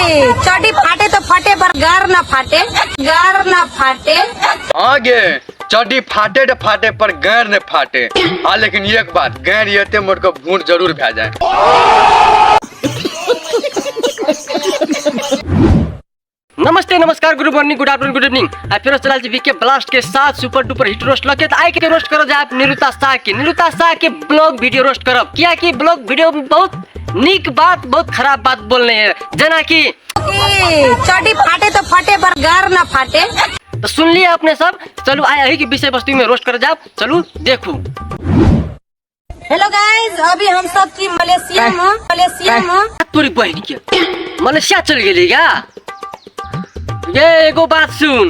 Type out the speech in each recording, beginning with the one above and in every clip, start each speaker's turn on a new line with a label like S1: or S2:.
S1: चड्डी फाटे तो फटे पर गर न फाटे, गर न फाटे।
S2: हाँ गे, चड्डी फाटे तो फाटे पर गैर न फाटे। हाँ लेकिन एक बात, गैर एते मोट के भूर जरूर भए जाए।
S3: नमस्ते नमस्कार, good morning, good afternoon, good evening. आ फेरो चलल छी वीके ब्लास्ट के साथ सुपर डुपर हिट रोस्ट लके। त आइ के रोस्ट करब जायब निरुता शाह के। निरुता शाह के ब्लॉग वीडियो रोस्ट करब, कियाकि ब्लॉग वीडियो में बहुत नीक बात बहुत खराब बात बोलने है, जेना कि
S1: चड्डी फाटे तो फटे पर गर न फाटे।
S3: तो सुनलिए अपने सब। चलू आइ एही के विषय वस्तु में रोस्ट कर जाब, चलू देखू।
S1: हेलो गाइस, अभी हम सब छी मलेशिया में, मलेशिया में।
S3: तोरी बहन के मलेशिया चल गेली गा। ये एगो बात सुन,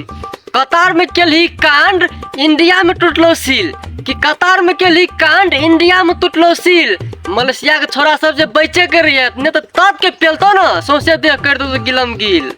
S3: कतार में केलही कांड इंडिया में टूटलो सील, कि कतार में केलही कांड इंडिया में टूटलो सील। मलेशिया के छोरा सब जे बचे के रहिए ने तो तब के पेलतो ना सौंसे देह कर दो गिलम गिल।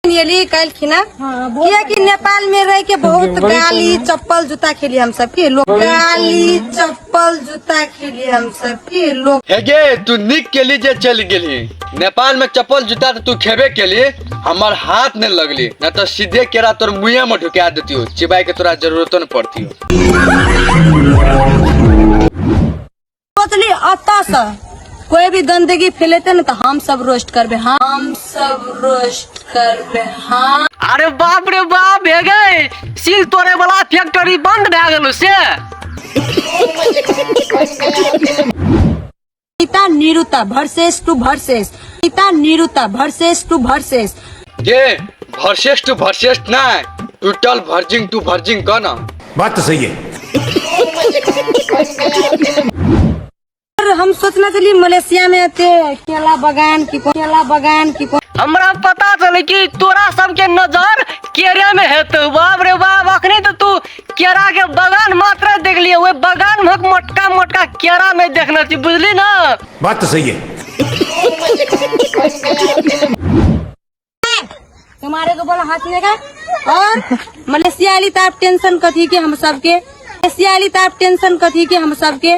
S1: एली काल्हि खिना, कियाकि नेपाल में रह के बहुत गाली चप्पल जूता खेली हम सब के लोग, गाली चप्पल जूता खेली हम सब के लोग।
S2: हे गे, तू निक केली जे चल गेली नेपाल में, चप्पल जूता तो तू खेबे केली, हमर हाथ ने लगली न तो सीधे केरा तोर मुँहे में ढुका देतियो, चिबाई के तोरा जरूरतो न पड़तियो।
S1: सोचली अतः से कोई भी गंदगी फैलेते न तो हम सब रोस्ट करबे, हम सब रोस्ट करबे। हाँ
S3: अरे बाप रे बाप, हे गए सील तोड़े वाला फैक्ट्री बंद भए गेलो से।
S1: Nita Niruta versus to versus, Nita Niruta versus to versus.
S2: गे वर्सेस टू वर्सेस ना, टोटल वर्जिंग टू वर्जिंग कह ना।
S4: बात तो सही है।
S1: हम सोचना चली मलेशिया में ते केला बगान की, केला बगान की।
S3: हमरा पता चले कि तोरा सबके नजर केरे में हेतौ। बाप रे बाप, अखने तो तू केरा के बगान मात्र देख लिए, ओहि बगान में मोटका मोटका केरा नहीं देखना छी, बुझली ना।
S4: बात तो सही है।
S1: तुम्हारे को बोला हंसने का। और मलेशिया वाली तो आप टेंशन कथी के हम सबके, मलेशिया वाली तो आप टेंशन कथी के हम सबके।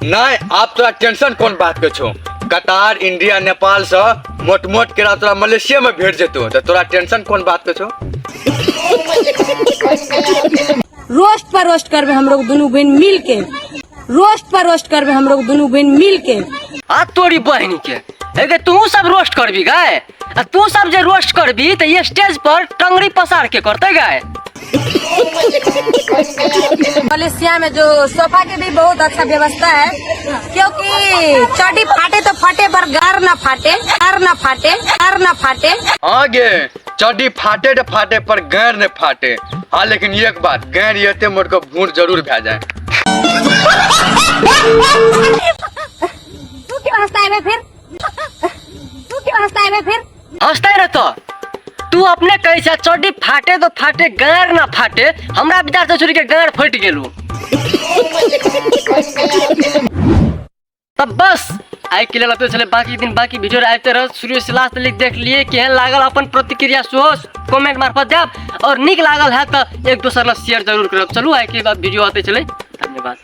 S2: नहीं आप तोरा टेंशन कोन बात के छो, कतार इंडिया नेपाल से मोट मोट केरा तोरा मलेशिया में भेट जेतो, तो तोरा टेंशन कोन बात के छो।
S1: रोस्ट पर रोस्ट करबे हम लोग दुनू बहन मिल के, रोस्ट पर रोस्ट करबे हम लोग दुनू बहन मिल के।
S3: आ तोरी बहनी के एगे तू सब रोस्ट करबी गाय, आ तू सब जे रोस्ट करबी त ये स्टेज पर टंगड़ी पसार के करते गाय।
S1: मलेशिया में जो सोफा के भी बहुत अच्छा व्यवस्था है, क्योंकि चड्डी फाटे तो फटे पर गर न फाटे, गर न फाटे, गर न फाटे।
S2: हाँ गे, चड्डी फाटे तो फाटे पर गैर न फाटे। हाँ लेकिन एक बात, गैर एते मोट के भूर जरूर भए जाए।
S1: तू क्यों हंसता है फिर, तू क्यों हंसता है फिर?
S3: हंसते रह तो तू अपने कहै छ चड्डी फाटे तो फाटे गैर न फाटे, हमरा विचार से छोड़ी के गैर फटि गेलू। तब बस आइ के लेल एतबे छलै, बाकी दिन बाकी वीडियो आबिते रहत। शुरू से लास्ट तक देख लिए केहन लागल अपन प्रतिक्रिया सेहो कमेंट मार्फत देब, और नीक लागल है तऽ एक दोसर लग शेयर जरूर करब। चलू आइ के बाद वीडियो आते छलै, धन्यवाद।